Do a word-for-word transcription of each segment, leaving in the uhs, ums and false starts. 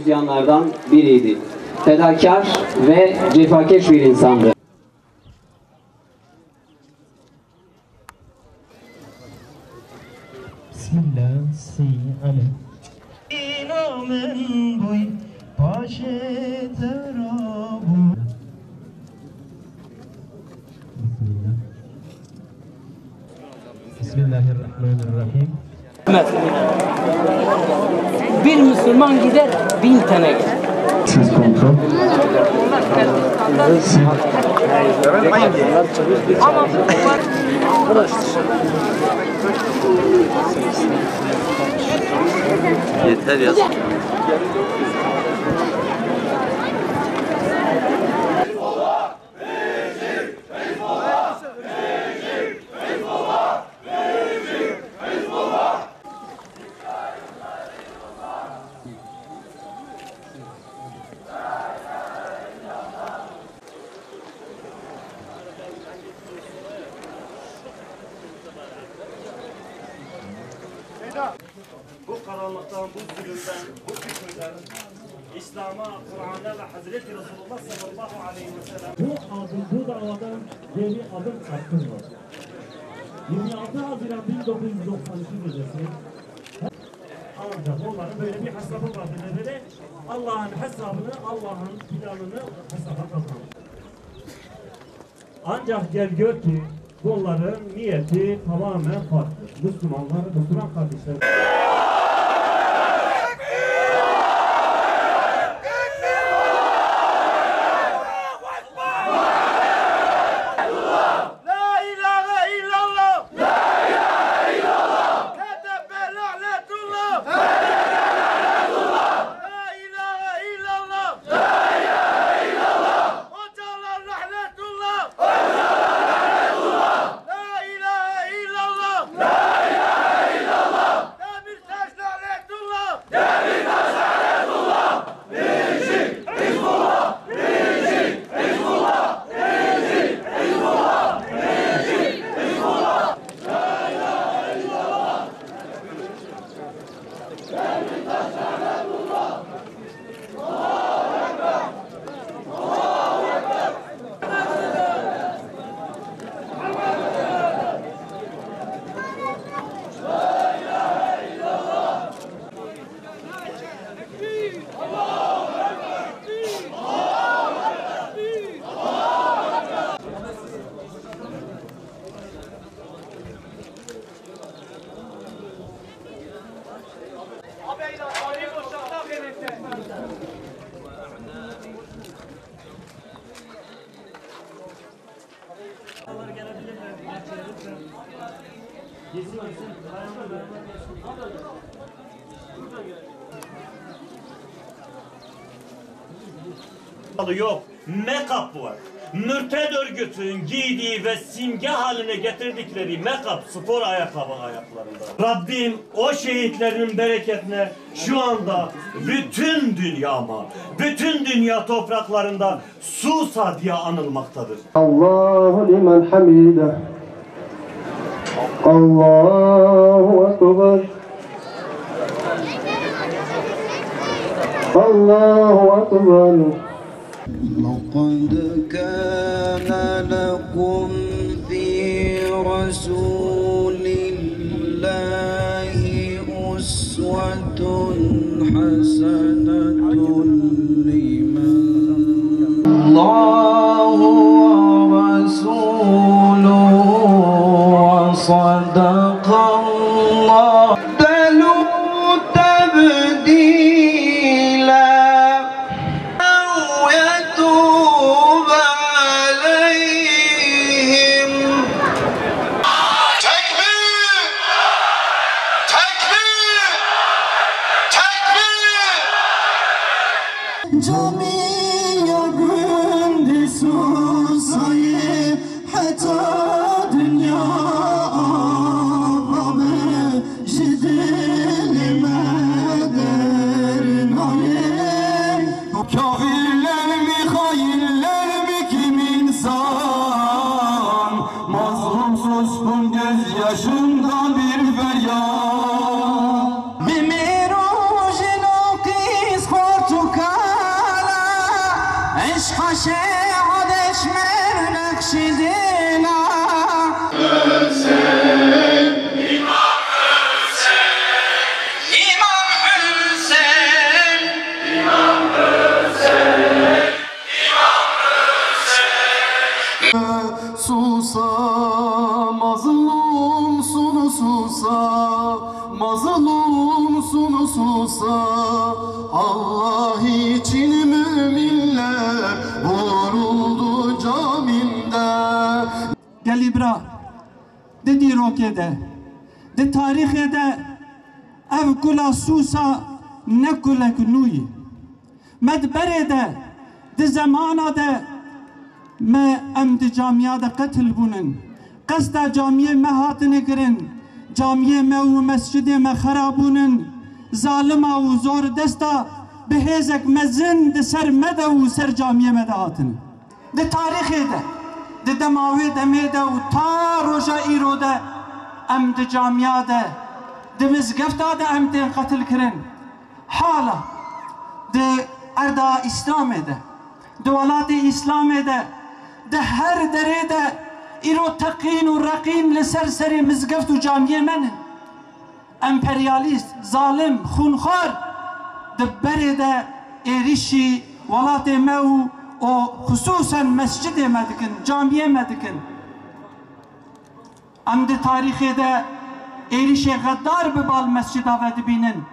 Yanlardan biriydi. Fedakar ve cefakeş bir insandı. Bismillah, Seyyi Ali. Min bûy paşê te rabû. Bismillah. Bismillahirrahmanirrahim. Bir Müslüman gider bin tane gider. Siz kontrol. Yeter ya. Bu karanlıktan, bu zulümden, bu küfürden İslam'a, Kur'an'a ve Hazreti Resulullah sallallahu aleyhi ve sellem. Bu adım, bu davadan geri adım attırmadı. Yirmi altı Haziran bin dokuz yüz doksan iki gecesi ancak onların böyle bir hesabı vardı. Neleri? Allah'ın hesabını, Allah'ın planını hesaba katmadı. Ancak gel gör ki bunların niyeti tamamen farklı. Müslümanlar, Müslüman kardeşler. La ilahe illallah! La ilahe illallah! H D P lanetullah! H D P lanetullah! La ilahe illallah! La ilahe illallah! Hocalar lanetullah! Hocalar lanetullah! La ilahe illallah! La ilahe illallah! Demirtaş lanetullah! Demirtaş lanetullah! Yok. MEKAP var. Mürted örgütün giydiği ve simge haline getirdikleri MEKAP spor ayakkabı ayaklarında. Rabbim o şehitlerin bereketine şu anda bütün dünya ama bütün dünya topraklarında Susa diye anılmaktadır. الله لمن حمده. الله أكبر. الله أكبر. لقد كان لكم في رسول الله أسوة حسنة لمن الله ورسوله وصدق الله. بدلوا تبديلا. أو يتوب عليهم. Tekbîr! Tekbîr! Tekbîr! Camiya gundî susayê, heta dinya avabe. Ji dilê me dernayê. Kafirler mi, hainler mi, kim insan? Mazlum suskun gözyaşında bir feryat. Bi mêr û jinan qîz xort û Susa, mazlumsun susa, Allah için müminler vuruldu caminde. Gelî bira, di dîrokê de, di tarîxê de ev kula Susa ne kulek nû yî. Me di berê de, di zemana de me em di camiya de qetil bûnin. Qesta camiyê me hatine kirin. Camiyê me û mescidê me xera bûnin. Zalima û zor desta bi hêzek mezin di ser me de û ser camiyê me de hatine. Di tarîxê de, di dema wê demê de û ta roja îro de em di camiya de, di mizgefta de em tên qetil kirin. Hala di erda Îslamê de, di welatê Îslamê de, di her derê de îro teqîn û reqîn li ser serê mizgeft û camiyê me ne. Emperyalîst, zalim, xûnxwar di berê de êrîşî welatê me û, û xisûsen mescidê me dikin, camiyê me dikin. Em di tarîxê de êrîşê xeddar bi bal mescida ve dibînin.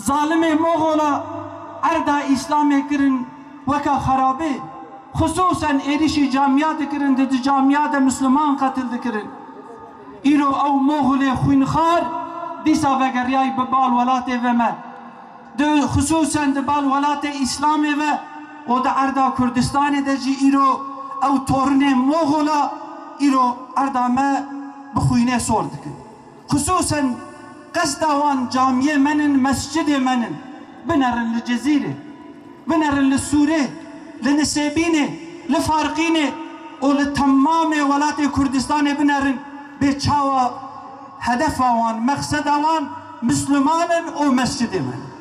Zalimê Moxola erda Îslamê kirin weka xerabê. Xisûsen êrîşî camiya dikirin, di, di camiya de Misliman qetil dikirin. Îro ew Moxolê xwînxar dîsa vegeriyay bi bal welatê ve me. Di, xisûsen di bal welatê Îslamê ve û di erda Kurdistanê de jî îro ew torinê Moxola îro erda me bi xwînê sor dikin. Xisûsen qesda wan camiyê me nin, mescidê me nin. Binerin li Cizîrê, binerin li Sûrê, li Nisêbînê, li Farqînê û li temamê welatê Kurdistanê binerin. Bê çawa hedefa wan, meqseda wan Misliman in û mescidê me nin.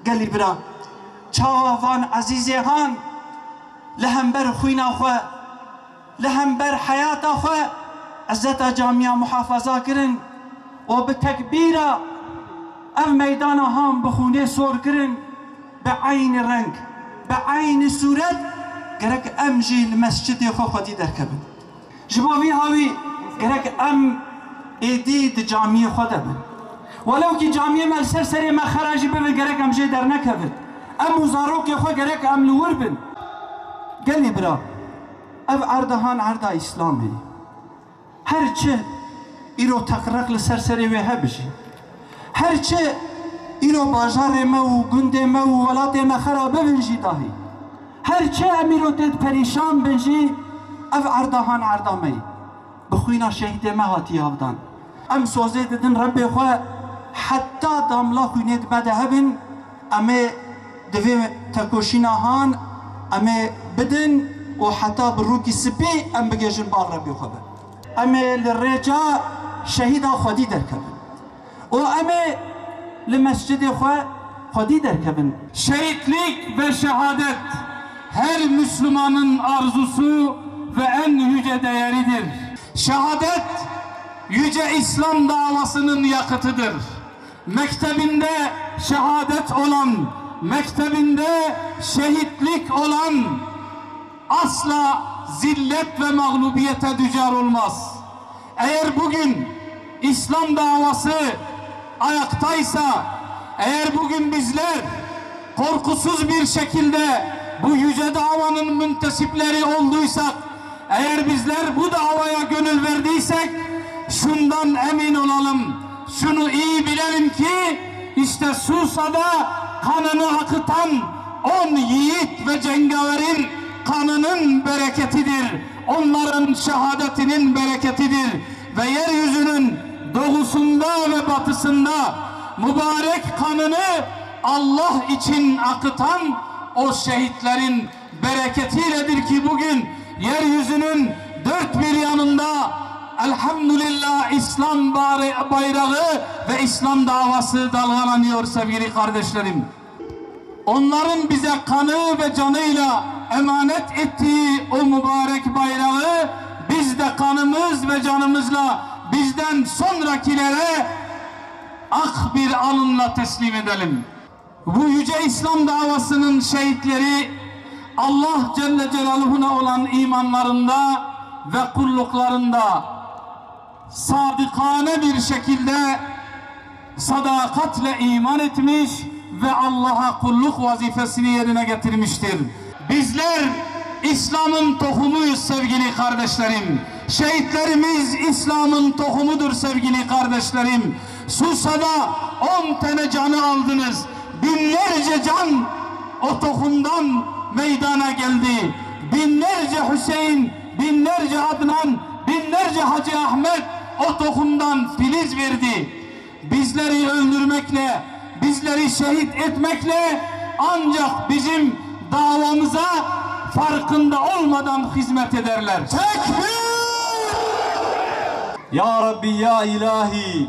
Gelî bira, çawa van ezîzê han li hember xwîna xwe, li hember heyata xwe, izzeta camiya muhafaza kirin û bi tekbîra ev meydana han bi xûnê sor kirin, bi eynî reng, bi eynî sûret gerek em jî li mescidê xwe xwedî derkevin. Ji bo vî hawî gerek em êdî di camiyê xwe de bin. Welewkî camiyê me li ser serê me xera jî bibin, gerek em jê dernekevin. Em û zarokê xwe gerek em li wir bin. Gelî bira, ev erda han erda Îslamê. Her çi îro teqreq li ser serê wê hebijî. Her çi îro bajarê me û gundê me û welatê me xera bibin jî dahî. Her çi em îro tê perîşan bin jî, ev erda han erda me ye. Bi xwîna şehîdê me hatiye avdan. Em sozê didin Rebbê xwe, heta damla xwînê di me de hebin, em ê di vê tekoşîna han em ê bidin û heta bi rûkî spî em bigihîjin bal Rebbê xwe be. Em ê li rêça şehîda xwedî derkevin. û em ê li mescidê xwe xwedî derkevin. Şehitlik ve şehadet her Müslümanın arzusu ve en yüce değeridir. Şehadet, yüce İslam davasının yakıtıdır. Mektebinde şehadet olan, mektebinde şehitlik olan asla zillet ve mağlubiyete düçar olmaz. Eğer bugün İslam davası ayaktaysa, eğer bugün bizler korkusuz bir şekilde bu yüce davanın müntesipleri olduysak, eğer bizler bu davaya gönül verdiysek, şundan emin olalım, şunu iyi bilelim ki, işte Susa'da kanını akıtan on yiğit ve cengaverin kanının bereketidir, onların şehadetinin bereketidir ve yeryüzünün doğusunda ve batısında mübarek kanını Allah için akıtan o şehitlerin bereketiyledir ki bugün yeryüzünün dört bir yanında elhamdülillah İslam bare-, bayrağı ve İslam davası dalgalanıyor sevgili kardeşlerim. Onların bize kanı ve canıyla emanet ettiği o mübarek bayrağı biz de kanımız ve canımızla bizden sonrakilere ak bir alınla teslim edelim. Bu yüce İslam davasının şehitleri Allah Celle Celaluhu'na olan imanlarında ve kulluklarında Sadıkane bir şekilde sadakatle iman etmiş ve Allah'a kulluk vazifesini yerine getirmiştir. Bizler İslam'ın tohumuyuz sevgili kardeşlerim. Şehitlerimiz İslam'ın tohumudur sevgili kardeşlerim. Susa'da on tane canı aldınız. Binlerce can o tohumdan meydana geldi. Binlerce Hüseyin, binlerce Adnan, binlerce Hacı Ahmet o tohumdan filiz verdi. Bizleri öldürmekle, bizleri şehit etmekle ancak bizim davamıza farkında olmadan hizmet ederler. Tekbir! Ya Rabbi, ya İlahi,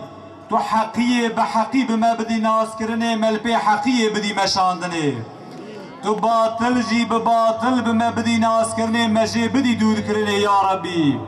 tu heqiyê bi heqî bi me bidî naskirinê, me li pê heqiyê bidî meşandinê. Tu batil jî bi batil bi me bidî naskirinê, me jê bidî dûrkirinê, ya Rabbi.